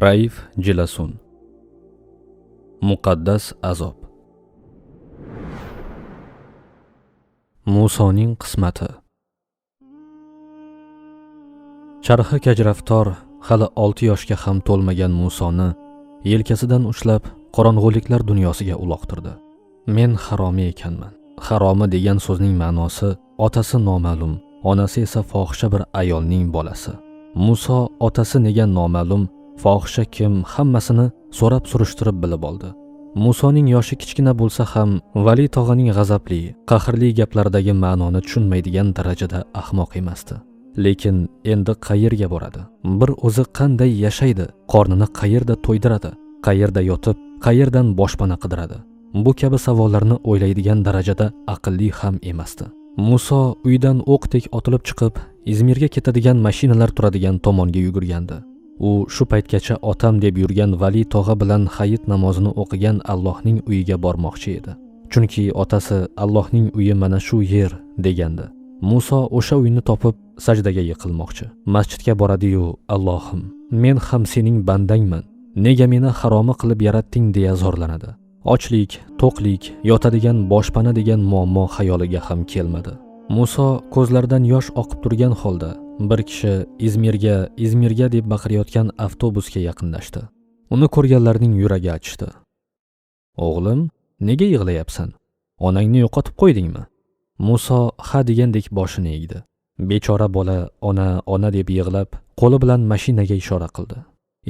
Raif Jilasun. Muqaddas azob. Musoning qismati. Charxi kajraftor hali 6 yoshga ham to'lmagan Musoni yelkasidan ushlab qorong'uliklar dunyosiga uloqtirdi. Men haromi ekanman. Haromi degan so'zning ma'nosi otasi noma'lum, onasi esa fohisha bir ayolning bolasi. Muso otasi nega noma'lum, fohisha kim, hammasini so'rab surishtirib bilib oldi. Musoning yoshi kichkina bo'lsa ham Vali tog'aning g'azabli, qahrli gaplaridagi ma'noni tushunmaydigan darajada ahmoq emasdi. Lekin endi qayerga boradi? Bir o'zi qanday yashaydi? Qornini qayerda to'ydiradi? Qayerda yotib, qayerdan boshpana qidiradi? Bu kabi savollarni o'ylaydigan darajada aqlli ham emasdi. Muso uydan o'qdek otilib chiqib, Izmirga ketadigan mashinalar turadigan tomonga yugurgandi. U shu paytgacha otam deb yurgan Vali tog'a bilan hayit namozini o'qigan Allohning uyiga bormoqchi edi. Chunki otasi Allohning uyi mana shu yer degandi. Muso o'sha uyni topib sajdaga yiqilmoqchi. Masjidga boradi-yu, Allohim, men ham sening bandangman. Nega meni haromi qilib yaratding deya zorlanadi. Ochlik, to'qlik, yotadigan boshpana degan muammo xayoliga ham kelmadi. Muso ko'zlaridan yosh oqib turgan holda bir kishi Izmirga, Izmirga deb baqirayotgan avtobusga yaqinlashdi. Uni ko'rganlarning yuragi achishdi. O'g'lim, nega yig'layapsan? Onangni yo'qotib qo'ydingmi? Muso ha degandek boshini egdi. Bechora bola ona, ona deb yig'lab, qo'li bilan mashinaga ishora qildi.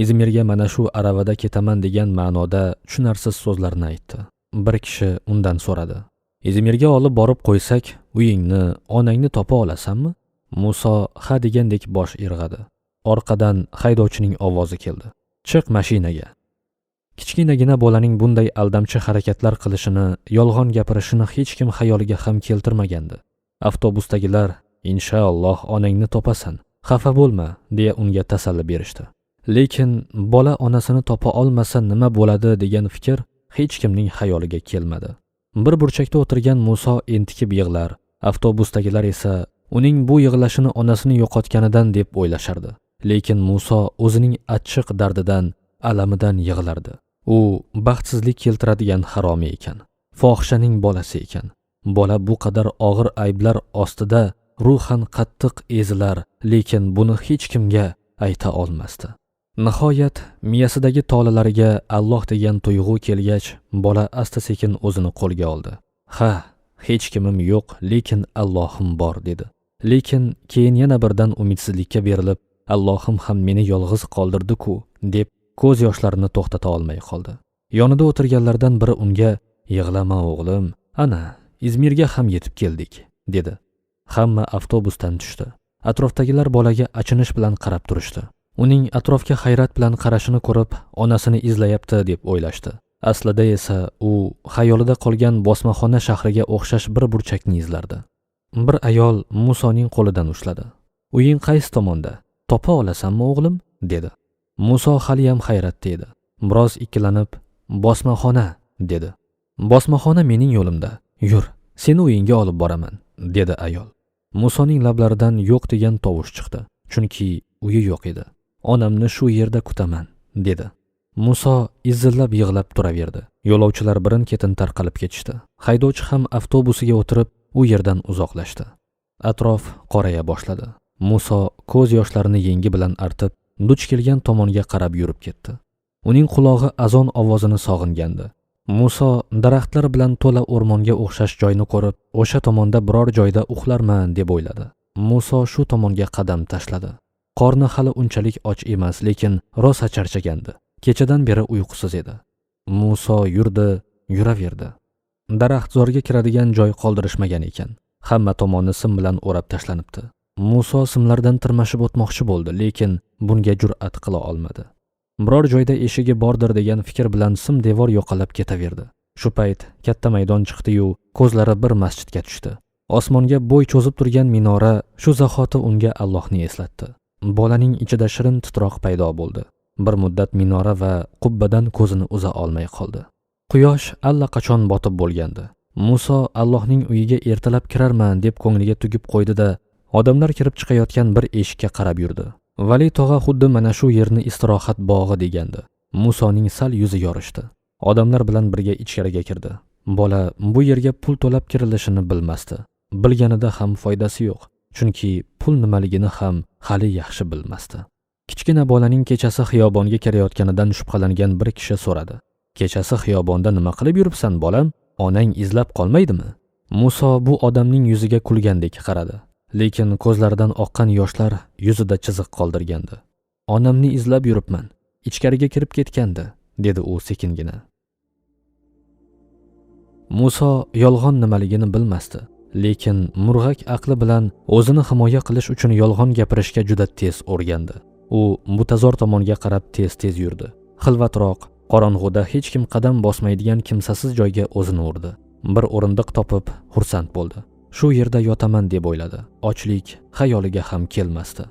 Izmirga mana shu aravada ketaman degan ma'noda tushunarsiz so'zlarni aytdi. Bir kishi undan so'radi. Izmirga olib borib qo'ysak, uyingni, onangni topa olasanmi? Muso ha degandek bosh irg'adi. Orqadan haydovchining ovozi keldi. Chiq mashinaga. Kichkinagina bolaning bunday aldamchi harakatlar qilishini, yolg'on gapirishini hech kim xayoliga ham keltirmagandi. Avtobusdagilar, inshaalloh onangni topasan, xafa bo'lma, deya unga tasalli berishdi. Lekin bola onasini topa olmasa nima bo'ladi degan fikr hech kimning xayoliga kelmadi. Bir burchakda o'tirgan Muso entikib yig'lar, avtobusdagilar esa uning bu yig'lashini onasini yo'qotganidan deb o'ylashardi. Lekin Muso o'zining achchiq dardidan, alamidan yig'lardi. U baxtsizlik keltiradigan haromi ekan, fohishaning bolasi ekan. Bola bu qadar og'ir ayblar ostida ruhan qattiq ezilar, lekin buni hech kimga ayta olmasdi. Nihoyat miyasidagi tolalariga Alloh degan tuyg'u kelgach, bola asta-sekin o'zini qo'lga oldi. Ha, hech kimim yo'q, lekin Allohim bor dedi. Lekin keyin yana birdan umidsizlikka berilib, Allohim ham meni yolg'iz qoldirdi-ku, deb ko'z yoshlarini to'xtata olmay qoldi. Yonida o'tirganlardan biri unga, "Yig'lama o'g'lim, ana, Izmirga ham yetib keldik", dedi. Hamma avtobusdan tushdi. Atrofdagilar bolaga achinish bilan qarab turishdi. Uning atrofga hayrat bilan qarashini ko'rib, onasini izlayapti deb o'ylashdi. Aslida esa u xayolida qolgan bosmaxona shahriga o'xshash bir burchakni izlardi. Bir ayol Musoning qo'lidan ushladi. "Uying qaysi tomonda? Topa olasanmi o'g'lim?" dedi. Muso haliyam hayratda edi. Biroz ikkilanib, "Bosmaxona", dedi. "Bosmaxona mening yo'limda. Yur, seni uyingga olib boraman", dedi ayol. Musoning lablaridan yo'q degan tovush chiqdi, chunki uyi yo'q edi. "Onamni shu yerda kutaman", dedi. Muso izillab yig'lab turaverdi. Yo'lovchilar birin-ketin tarqalib ketishdi. Haydovchi ham avtobusiga o'tirib, u yerdan uzoqlashdi. Atrof qoraya boshladi. Muso ko'z yoshlarini yengi bilan artib, duch kelgan tomonga qarab yurib ketdi. Uning qulog'i azon ovozini sog'ingandi. Muso daraxtlar bilan to'la o'rmonga o'xshash joyni ko'rib, o'sha tomonda biror joyda uxlarman deb o'yladi. Muso shu tomonga qadam tashladi. Qorni hali unchalik och emas, lekin rosa charchagandi. Kechadan beri uyqusiz edi. Muso yurdi, yuraverdi. Daraxtzorga kiradigan joy qoldirishmagan ekan. Hamma tomoni sim bilan o'rab tashlanibdi. Muso simlardan tirmashib o'tmoqchi bo'ldi, lekin bunga jur'at qila olmadi. Biror joyda eshigi bordir degan fikr bilan sim devor yoqalab ketaverdi. Shu payt katta maydon chiqdi-yu, ko'zlari bir masjidga tushdi. Osmonga bo'y cho'zib turgan minora shu zahoti unga Allohni eslatdi. Bolaning ichida shirin titroq paydo bo'ldi. Bir muddat minora va qubbadan ko'zini uza olmay qoldi. Quyosh allaqachon botib bo'lgandi. Muso Allohning uyiga ertalab kirarman deb ko'ngliga tugib qo'ydi-da, odamlar kirib chiqayotgan bir eshikka qarab yurdi. Vali tog'a xuddi mana shu yerni istirohat bog'i degandi. Musoning sal yuzi yorishdi. Odamlar bilan birga ichkariga kirdi. Bola bu yerga pul to'lab kirilishini bilmasdi. Bilganida ham foydasi yo'q, chunki pul nimaligini ham hali yaxshi bilmasdi. Kichkina bolaning kechasi xiyobonga kirayotganidan shubhalangan bir kishi so'radi. Kechasi xiyobonda nima qilib yuribsan, bolam? Onang izlab qolmaydimi? Muso bu odamning yuziga kulgandek qaradi, lekin ko'zlaridan oqqan yoshlar yuzida chiziq qoldirgandi. Onamni izlab yuribman. Ichkariga kirib ketgandi, dedi u sekingina. Muso yolg'on nimaligini bilmasdi, lekin murg'ak aqli bilan o'zini himoya qilish uchun yolg'on gapirishga juda tez o'rgandi. U butazor tomonga qarab tez-tez yurdi. Xilvatroq, qorong'uda hech kim qadam bosmaydigan kimsasiz joyga o'zini urdi. Bir o'rindiq topib xursand bo'ldi. Shu yerda yotaman deb o'yladi. Ochlik xayoliga ham kelmasdi.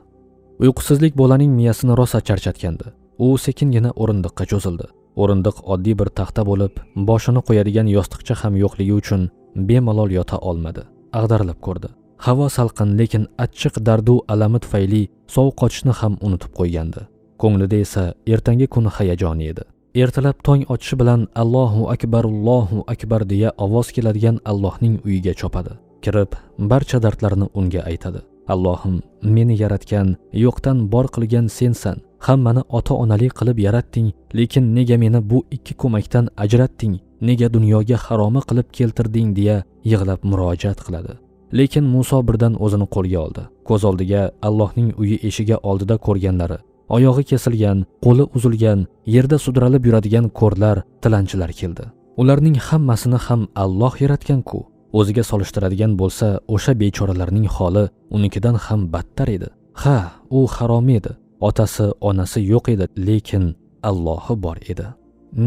Uyqusizlik bolaning miyasini rosa charchatgandi. U sekingina o'rindiqqa cho'zildi. O'rindiq oddiy bir taxta bo'lib, boshini qo'yadigan yostiqcha ham yo'qligi uchun bemalol yota olmadi. Ag'darilib ko'rdi. Havo salqin, lekin achchiq dardu alami tufayli sovuq qochishni ham unutib qo'ygandi. Ko'nglida esa ertangi kun hayajoni edi. Ertalab tong otishi bilan Allohu akbar, Allohu akbar deya ovoz keladigan Allohning uyiga chopadi. Kirib, barcha dardlarini unga aytadi. Allohim, meni yaratgan, yo'qdan bor qilgan sensan. Hammani ota-onali qilib yaratding, lekin nega meni bu ikki ko'makdan ajratding? Nega dunyoga haromi qilib keltirding deya yig'lab murojaat qiladi. Lekin Muso birdan o'zini qo'lga oldi. Ko'z oldiga Allohning uyi eshigi oldida ko'rganlari, oyog'i kesilgan, qo'li uzilgan, yerda sudralib yuradigan ko'rlar, tilanchilar keldi. Ularning hammasini ham Alloh yaratgan-ku. O'ziga solishtiradigan bo'lsa, o'sha bechoralarning holi unikidan ham battar edi. Ha, u harom edi. Otasi, onasi yo'q edi, lekin Allohi bor edi.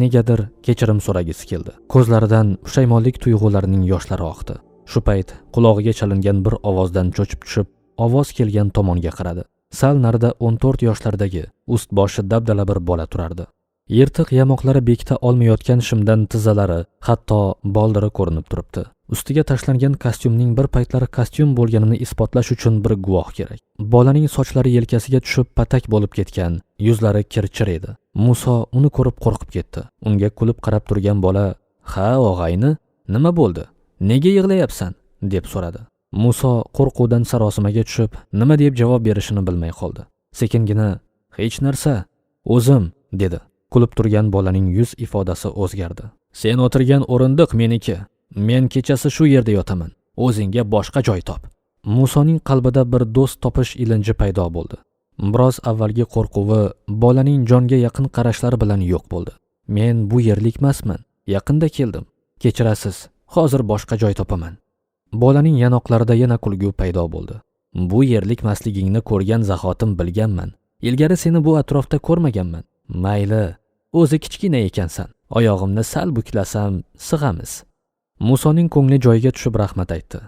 Negadir kechirim so'ragisi keldi. Ko'zlaridan pushaymonlik tuyg'ularining yoshlari oqdi. Shu payt qulog'iga chalingan bir ovozdan cho'chib tushib, ovoz kelgan tomonga qaradi. Sal narida 14 yoshlardagi ust boshi dabdala bir bola turardi. Yirtiq yamoqlari bekita olmayotgan shimdan tizzalari, hatto boldiri ko'rinib turibdi. Ustiga tashlangan kostyumning bir paytlari kostyum bo'lganini isbotlash uchun bir guvoh kerak. Bolaning sochlari yelkasiga tushib patak bo'lib ketgan, yuzlari kirchir edi. Muso uni ko'rib qo'rqib ketdi. Unga kulib qarab turgan bola: "Ha, og'ayni, nima bo'ldi? Nega yig'layapsan?" deb so'radi. Muso qo'rquvdan sarosimaga tushib, nima deb javob berishini bilmay qoldi. Sekingina: "Hech narsa, o'zim", dedi. Kulib turgan bolaning yuz ifodasi o'zgardi. "Sen o'tirgan o'rindiq meniki. Men kechasi shu yerda yotaman. O'zingga boshqa joy top." Musoning qalbida bir do'st topish ilinji paydo bo'ldi. Biroz avvalgi qo'rquvi bolaning jonga yaqin qarashlari bilan yo'q bo'ldi. "Men bu yerlikmasman. Yaqinda keldim. Kechirasiz, hozir boshqa joy topaman." Bolaning yanoqlarida yana kulgu paydo bo'ldi. "Bu yerlikmasligingni ko'rgan zahotim bilganman. Ilgari seni bu atrofda ko'rmaganman. Mayli, o'zi kichkina ekansan. Oyog'imni sal buklasam, sig'amiz." Musoning ko'ngli joyiga tushib rahmat aytdi.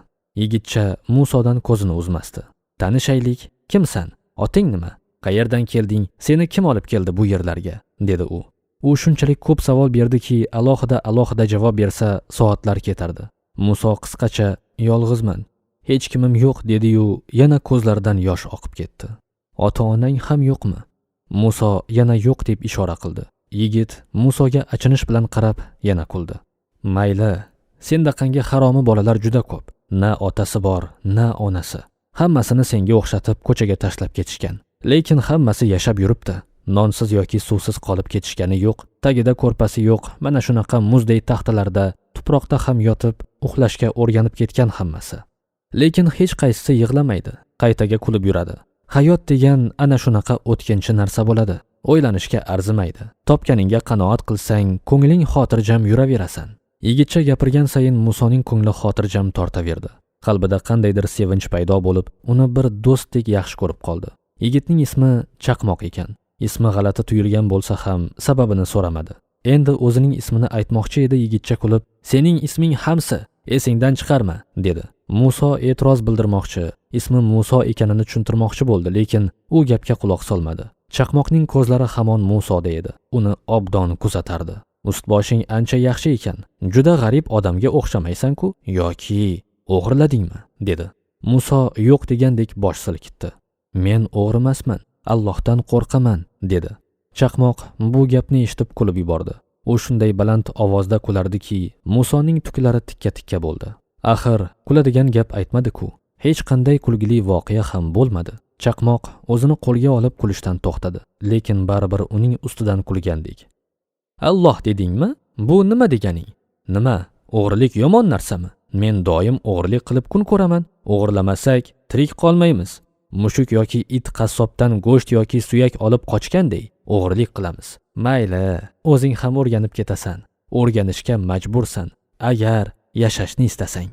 Yigitcha Musodan ko'zini uzmasdi. "Tanishaylik, kimsan? Oting nima? Qayerdan kelding? Seni kim olib keldi bu yerlarga?" dedi u. U shunchalik ko'p savol berdiki, alohida javob bersa soatlar ketardi. Muso qisqacha: "Yolg'izman, hech kimim yo'q" dedi-yu, yana ko'zlaridan yosh oqib ketdi. "Ota-onang ham yo'qmi?" Muso yana yo'q deb ishora qildi. Yigit Musoga achinish bilan qarab yana kuldi. "Mayli, sendaqangi haromi bolalar juda ko'p. Na otasi bor, na onasi. Hammasini senga o'xshatib ko'chaga tashlab ketishgan. Lekin hammasi yashab yuribdi. Nonsiz yoki suvsiz qolib ketishgani yo'q, tagida ko'rpasi yo'q, mana shunaqa muzday taxtalarda, tuproqda ham yotib, uxlashga o'rganib ketgan hammasi. Lekin hech qaysisi yig'lamaydi, qaytaga kulib yuradi. Hayot degan ana shunaqa o'tkinchi narsa bo'ladi. O'ylanishga arzimaydi. Topganingga qanoat qilsang, ko'ngling xotirjam yuraverasan." Yigitcha gapirgan sayin Musoning ko'ngli xotirjam tortaverdi. Qalbida qandaydir sevinch paydo bo'lib, uni bir do'stdek yaxshi ko'rib qoldi. Yigitning ismi Chaqmoq ekan. Ismi g'alati tuyulgan bo'lsa ham sababini so'ramadi. Endi o'zining ismini aytmoqchi edi, yigitcha kulib, "Sening isming Hamsi, esingdan chiqarma", dedi. Muso e'tiroz bildirmoqchi, ismi Muso ekanini tushuntirmoqchi bo'ldi, lekin u gapga quloq solmadi. Chaqmoqning ko'zlari hamon Musoda edi. Uni obdon kuzatardi. "Ust-boshing ancha yaxshi ekan. Juda g'arib odamga o'xshamaysan-ku, yoki o'g'irladingmi?" dedi. Muso yo'q degandek bosh silkitdi. "Men o'g'rimasman. Allohdan qo'rqaman, dedi. Chaqmoq bu gapni eshitib kulib yubordi. U shunday baland ovozda kulardiki, Musoning tuklari tikka-tikka bo'ldi. Axir kuladigan gap aytmadi-ku. Hech qanday kulgili voqea ham bo'lmadi. Chaqmoq o'zini qo'lga olib kulishdan to'xtadi, lekin baribir uning ustidan kulgandek. Alloh dedingmi? Bu nima deganing? Nima? O'g'rilik yomon narsami? Men doim o'g'rilik qilib kun ko'raman. O'g'irlamasak tirik qolmaymiz. Mushuk yoki it qassobdan go'sht yoki suyak olib qochganday o'g'rilik qilamiz. Mayli, o'zing ham o'rganib ketasan. O'rganishga majbursan, agar yashashni istasang.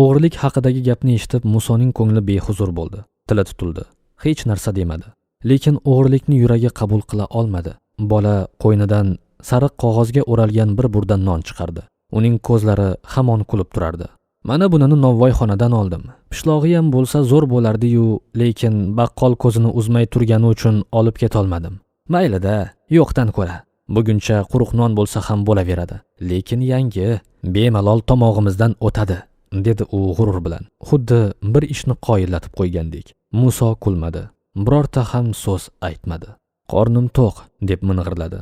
O'g'rilik haqidagi gapni eshitib Musoning ko'ngli behuzur bo'ldi. Tili tutildi. Hech narsa demadi. Lekin o'g'rilikni yuragi qabul qila olmadi. Bola qo'ynidan sariq qog'ozga o'ralgan bir burda non chiqardi. Uning ko'zlari hamon kulib turardi. Mana buni novvoyxonadan oldim. Pishlog'i ham bo'lsa zo'r bo'lardi-yu, lekin baqqol ko'zini uzmay turgani uchun olib keta olmadim. Mayli-da, yo'qdan ko'ra. Buguncha quruq non bo'lsa ham bo'laveradi, lekin yangi, bemalol tomog'imizdan o'tadi, dedi u g'urur bilan. Xuddi bir ishni qoyillatib qo'ygandek. Muso kulmadi. Birorta ham so'z aytmadi. Qornim to'q, deb ming'irladi.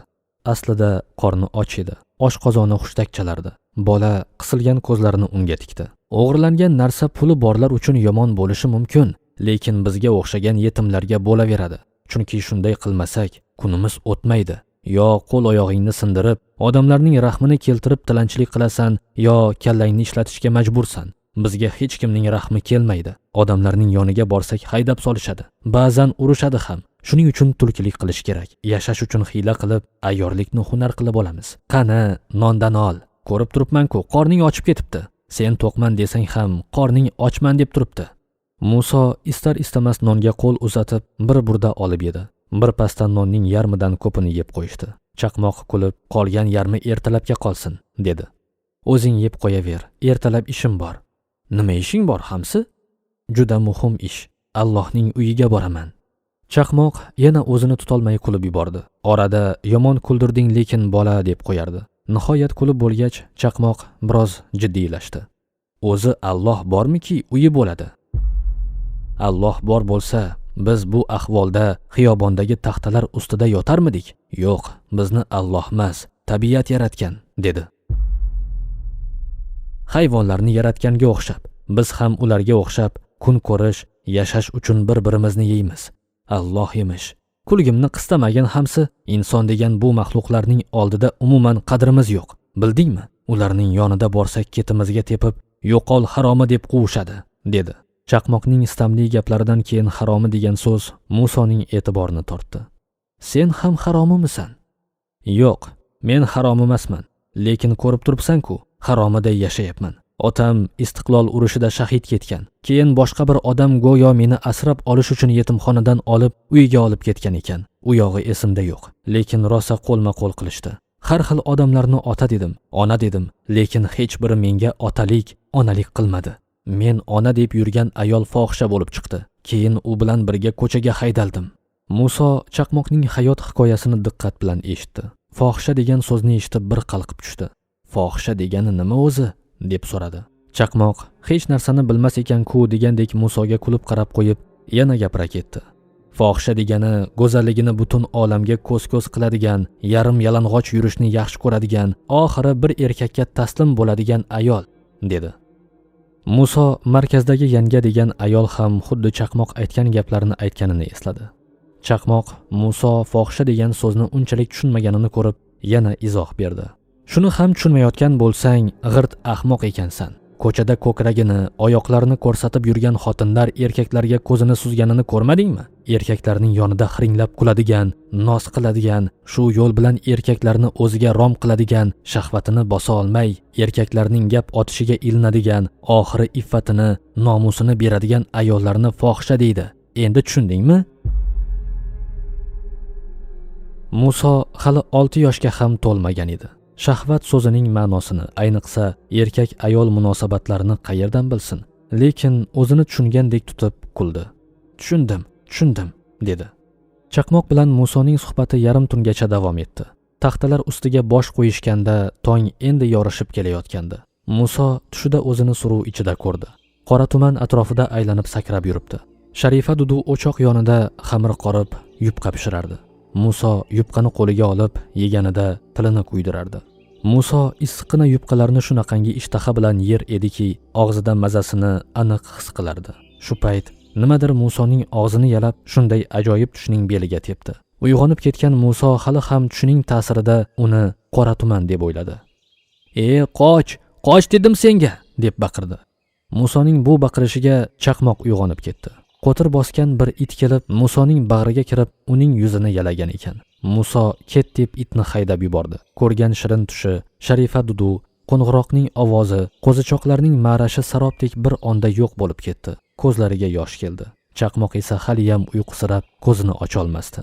Aslida qorni och edi. Oshqozoni hushtak chalardi. Bola qisilgan ko'zlarini unga tikdi. O'g'irlangan narsa puli borlar uchun yomon bo'lishi mumkin, lekin bizga o'xshagan yetimlarga bo'laveradi. Chunki shunday qilmasak, kunimiz o'tmaydi. Yo qo'l oyog'ingni sindirib, odamlarning rahmini keltirib tilanchilik qilasan, yo kallangni ishlatishga majbursan. Bizga hech kimning rahmi kelmaydi. Odamlarning yoniga borsak haydab solishadi. Ba'zan urushadi ham. Shuning uchun tulkilik qilish kerak. Yashash uchun hiyla qilib, ayyorlikni hunar qilib olamiz. Qani, nondan ol. Ko'rib turibman-ku, qorning ochib ketibdi. Sen to'qman desang ham, qorning ochman deb turibdi. Muso istar istamas nonga qo'l uzatib, bir burda olib yedi. Bir pasdan nonning yarmidan ko'pini yeb qo'yishdi. Chaqmoq kulib, qolgan yarmi ertalabga qolsin, dedi. O'zing yeb qo'yaver, ertalab ishim bor. Nima ishing bor, hamsi? Juda muhim ish. Allohning uyiga boraman. Chaqmoq yana o'zini tutolmay kulib yubordi. Orada yomon kuldirding lekin bola deb qo'yardi. Nihoyat kulib bo'lgach, chaqmoq biroz jiddiylashdi. O'zi Alloh bormiki, uyi bo'ladi. Alloh bor bo'lsa, biz bu ahvolda xiyobondagi taxtalar ustida yotarmidik? Yo'q, bizni Alloh emas, tabiat yaratgan, dedi. Hayvonlarni yaratganga o'xshab, biz ham ularga o'xshab kun ko'rish, yashash uchun bir-birimizni yeymiz. Alloh emish. Kulgimni qistamagin hamsi, inson degan bu maxluqlarning oldida umuman qadrimiz yo'q. Bildingmi? Ularning yonida borsak ketimizga tepib, yo'qol haromi deb quvishadi, dedi. Chaqmoqning istamli gaplaridan keyin haromi degan so'z Musoning e'tiborini tortdi. Sen ham haromimisan? Yo'q, men harom emasman, lekin ko'rib turibsan-ku, haromiday yashayapman. Otam Istiqlol urushida shahid ketgan. Keyin boshqa bir odam go'yo meni asrab olish uchun yetimxonadan olib uyiga olib ketgan ekan. U yog'i esimda yo'q, lekin rosa qo'lma-qo'l qilishdi. Har xil odamlarni ota dedim, ona dedim, lekin hech biri menga otalik, onalik qilmadi. Men ona deb yurgan ayol fohisha bo'lib chiqdi. Keyin u bilan birga ko'chaga haydaldim. Muso chaqmoqning hayot hikoyasini diqqat bilan eshitdi. Fohisha degan so'zni eshitib bir qalqib tushdi. Fohisha degani nima o'zi? deb so'radi. Chaqmoq hech narsani bilmas ekan-ku degandek Musoga kulib qarab qo'yib, yana gapira ketdi. Fohisha degani go'zalligini butun olamga ko'z-ko'z qiladigan, yarim yalang'och yurishni yaxshi ko'radigan, oxiri bir erkakka taslim bo'ladigan ayol, dedi. Muso markazdagi yanga degan ayol ham xuddi chaqmoq aytgan gaplarni aytganini esladi. Chaqmoq Muso fohisha degan so'zni unchalik tushunmaganini ko'rib, yana izoh berdi. Shuni ham tushunmayotgan bo'lsang, g'irt ahmoq ekansan. Ko'chada ko'kragini, oyoqlarini ko'rsatib yurgan xotinlar erkaklarga ko'zini suzganini ko'rmadingmi? Erkaklarning yonida hiringlab kuladigan, noz qiladigan, shu yo'l bilan erkaklarni o'ziga rom qiladigan, shahvatini bosa olmay, erkaklarning gap otishiga ilinadigan, oxiri iffatini, nomusini beradigan ayollarni fohisha deydi. Endi tushundingmi? Muso hali 6 yoshga ham to'lmagan edi. Shahvat so'zining ma'nosini, ayniqsa erkak ayol munosabatlarini qayerdan bilsin? Lekin o'zini tushungandek tutib kuldi. Tushundim, tushundim, dedi. Chaqmoq bilan Musoning suhbati yarim tungacha davom etdi. Taxtalar ustiga bosh qo'yishganda tong endi yorishib kelayotgandi. Muso tushida o'zini suruv ichida ko'rdi. Qora tuman atrofida aylanib sakrab yuribdi. Sharifa dudu o'choq yonida xamir qorib, yupqa pishirardi. Muso yupqani qo'liga olib yeganida tilini kuydirardi. Muso issiqqina yupqalarni shunaqangi ishtaha bilan yer ediki, og'zida mazasini aniq his qilardi. Shu payt nimadir Musoning og'zini yalab, shunday ajoyib tushning beliga tepdi. Uyg'onib ketgan Muso hali ham tushining ta'sirida uni qora tuman deb o'yladi. "Ey, qoch, qoch dedim senga!" deb baqirdi. Musoning bu baqirishiga chaqmoq uyg'onib ketdi. Qo'tir bosgan bir it kelib Musoning bag'riga kirib, uning yuzini yalagan ekan. Muso ket deb itni haydab yubordi. Ko'rgan shirin tushi, Sharifa dudu, qo'ng'iroqning ovozi, qo'zichoqlarning ma'rashi sarobdek bir onda yo'q bo'lib ketdi. Ko'zlariga yosh keldi. Chaqmoq esa haliyam uyqusirab ko'zini ocha olmasdi.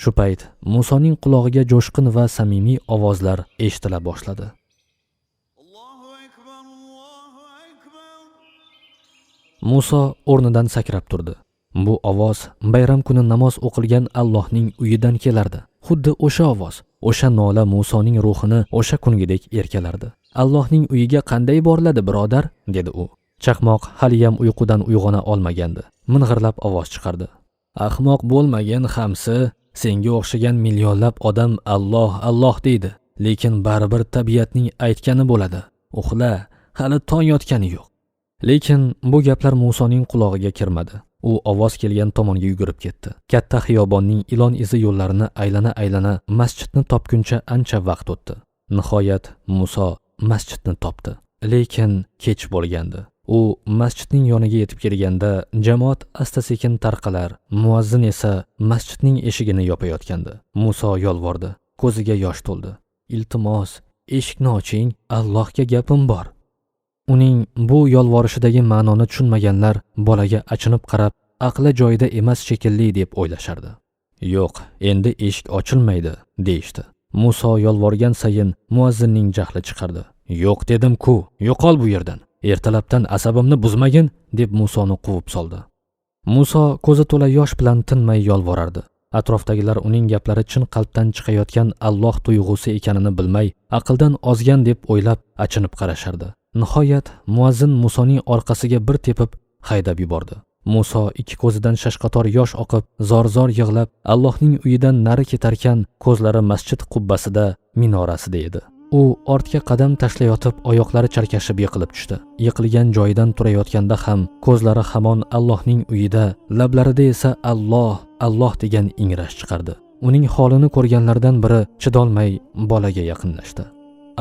Shu payt Musoning qulog'iga jo'shqin va samimiy ovozlar eshitila boshladi. Muso o'rnidan sakrab turdi. Bu ovoz bayram kuni namoz o'qilgan Allohning uyidan kelardi. Xuddi o'sha ovoz, o'sha nola Musoning ruhini o'sha kungidek erkalardi. Allohning uyiga qanday boriladi, birodar? dedi u. Chaqmoq haliyam uyqudan uyg'ona olmagandi. Ming'irlab ovoz chiqardi. Ahmoq bo'lmagin hamsi, senga o'xshagan millionlab odam Alloh, Alloh deydi, lekin baribir tabiatning aytgani bo'ladi. Uxla, hali tong yotgani yo'q. Lekin bu gaplar Musoning qulog'iga kirmadi. U ovoz kelgan tomonga yugurib ketdi. Katta xiyobonning ilon izi yo'llarini aylana-aylana masjidni topguncha ancha vaqt o'tdi. Nihoyat Muso masjidni topdi. Lekin kech bo'lgandi. U masjidning yoniga yetib kelganda jamoat asta-sekin tarqalar, muazzin esa masjidning eshigini yopayotgandi. Muso yolvordi, ko'ziga yosh to'ldi. Iltimos, eshikni oching, Allohga gapim bor. Uning bu yolvorishidagi ma'noni tushunmaganlar bolaga achinib qarab, aqli joyida emas shekilli deb o'ylashardi. Yo'q, endi eshik ochilmaydi, deyishdi. Muso yolvorgan sayin muazzinning jahli chiqardi. Yo'q dedim-ku, yo'qol bu yerdan. Ertalabdan asabimni buzmagin, deb Musoni quvib soldi. Muso ko'zi to'la yosh bilan tinmay yolvorardi. Atrofdagilar uning gaplari chin qalbdan chiqayotgan Alloh tuyg'usi ekanini bilmay, aqldan ozgan deb o'ylab achinib qarashardi. Nihoyat muazzin Musoning orqasiga bir tepib haydab yubordi. Muso ikki ko'zidan shashqator yosh oqib, zor-zor yig'lab, Allohning uyidan nari ketarkan, ko'zlari masjid qubbasida, minorasida edi. U ortga qadam tashlayotib, oyoqlari chalkashib yiqilib tushdi. Yiqilgan joyidan turayotganda ham ko'zlari hamon Allohning uyida, lablarida esa Alloh, Alloh degan ingrash chiqardi. Uning holini ko'rganlardan biri chidolmay bolaga yaqinlashdi.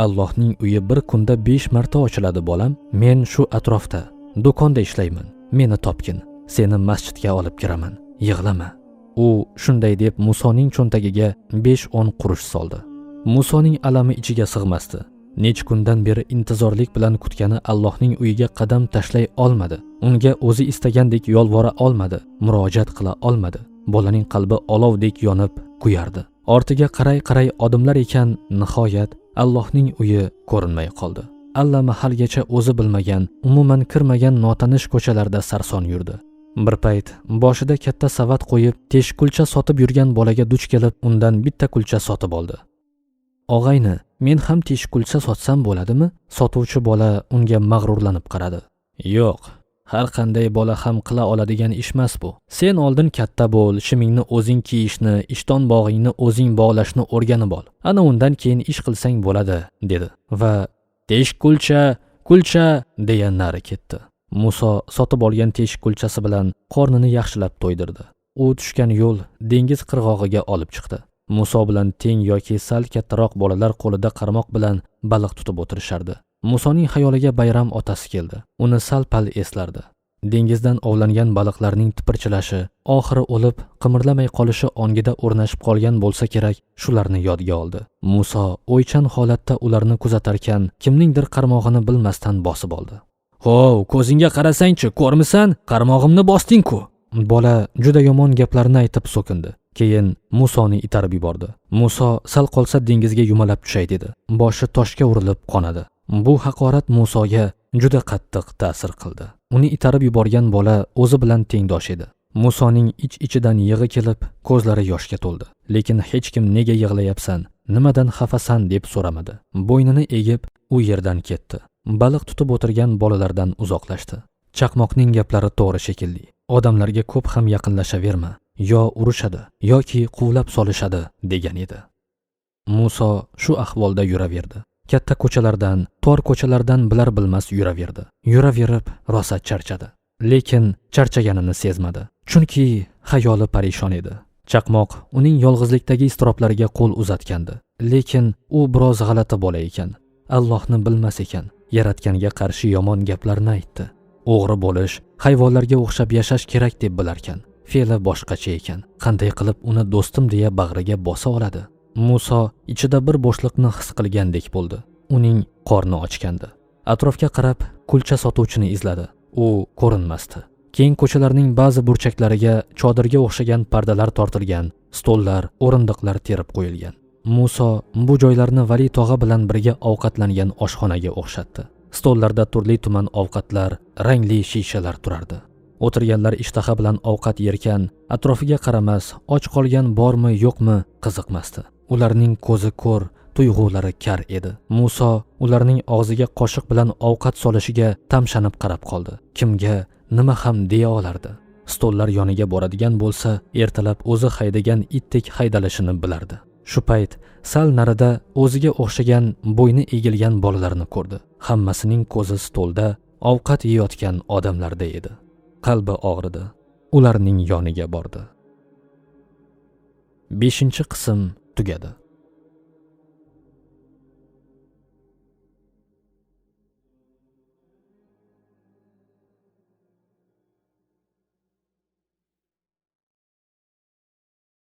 Allohning uyi bir kunda 5 marta ochiladi, bolam. Men shu atrofda, do'konda ishlayman. Meni topgin. Seni masjidga olib kiraman. Yig'lama. U shunday deb Musoning cho'ntagiga 5-10 qurush soldi. Musoning alami ichiga sig'masdi. Necha kundan beri intizorlik bilan kutgani Allohning uyiga qadam tashlay olmadi. Unga o'zi istagandek yolvora olmadi, murojaat qila olmadi. Bolaning qalbi olovdek yonib kuyardi. Ortiga qaray-qaray odimlar ekan, nihoyat Allohning uyi ko'rinmay qoldi. Alla mahalgacha o'zi bilmagan, umuman kirmagan notanish ko'chalarda sarson yurdi. Bir payt boshida katta savat qo'yib, teshik kulcha sotib yurgan bolaga duch kelib, undan bitta kulcha sotib oldi. Og'ayni, men ham teshik kulcha sotsam bo'ladimi? Sotuvchi bola unga mag'rurlanib qaradi. Yo'q, har qanday bola ham qila oladigan ishmas bu. Sen oldin katta bo'l, shimingni o'zing kiyishni, ishton bog'ingni o'zing bog'lashni o'rganib ol. Ana undan keyin ish qilsang bo'ladi, dedi va teshik kulcha, kulcha deya nari ketdi. Muso sotib olgan teshik kulchasi bilan qornini yaxshilab to'ydirdi. U tushgan yo'l dengiz qirg'og'iga olib chiqdi. Muso bilan teng yoki sal kattaroq bolalar qo'lida qarmoq bilan baliq tutib o'tirishardi. Musoning xayoliga bayram otasi keldi. Uni sal-pal eslardi. Dengizdan ovlangan baliqlarning tipirchilashi, oxiri o'lib, qimirlamay qolishi ongida o'rnashib qolgan bo'lsa kerak, shularni yodga oldi. Muso o'ychan holatda ularni kuzatarkan, kimningdir qarmog'ini bilmasdan bosib oldi. "Hov, ko'zingga qarasangchi, ko'rmisan? Qarmog'imni bosding-ku." Bola juda yomon gaplarni aytib so'kindi. Keyin Musoni itarib yubordi. Muso sal qolsa dengizga yumalab tushay dedi. Boshi toshga urilib qonadi. Bu haqorat Musoga juda qattiq ta'sir qildi. Uni itarib yuborgan bola o'zi bilan tengdosh edi. Musoning ich-ichidan yig'i kelib, ko'zlari yoshga to'ldi. Lekin hech kim nega yig'layapsan, nimadan xafasan deb so'ramadi. Bo'ynini egib u yerdan ketdi. Baliq tutib o'tirgan bolalardan uzoqlashdi. Chaqmoqning gaplari to'g'ri shekilli. Odamlarga ko'p ham yaqinlashaverma. Yo urushadi yoki quvlab solishadi degan edi. Muso shu ahvolda yuraverdi. Katta ko'chalardan, tor ko'chalardan bilar bilmas yuraverdi. Yuraverib rosa charchadi. Lekin charchaganini sezmadi. Chunki xayoli parishon edi. Chaqmoq uning yolg'izlikdagi iztiroblariga qo'l uzatgandi. Lekin u biroz g'alati bola ekan. Allohni bilmas ekan. Yaratganga qarshi yomon gaplarni aytdi. O'g'ri bo'lish, hayvonlarga o'xshab yashash kerak deb bilarkan. Fe'li boshqacha ekan. Qanday qilib uni do'stim deya bag'riga bosa oladi? Muso ichida bir bo'shliqni his qilgandek bo'ldi. Uning qorni ochgandi. Atrofga qarab kulcha sotuvchini izladi. U ko'rinmasdi. Keng ko'chalarning ba'zi burchaklariga chodirga o'xshagan pardalar tortilgan, stollar, o'rindiqlar terib qo'yilgan. Muso bu joylarni Vali tog'a bilan birga ovqatlangan oshxonaga o'xshatdi. Stollarda turli tuman ovqatlar, rangli shishalar turardi. O'tirganlar ishtaha bilan ovqat yerkan, atrofiga qaramas, och qolgan bormi, yo'qmi qiziqmasdi. Ularning ko'zi ko'r, tuyg'ulari kar edi. Muso ularning og'ziga qoshiq bilan ovqat solishiga tamshanib qarab qoldi. Kimga nima ham deya olardi? Stollar yoniga boradigan bo'lsa, ertalab o'zi haydagan itdek haydalishini bilardi. Shu payt sal narida o'ziga o'xshagan bo'yni egilgan bolalarni ko'rdi. Hammasining ko'zi stolda ovqat yeyotgan odamlarda edi. Qalbi og'ridi. Ularning yoniga bordi. 5-qism tugadi.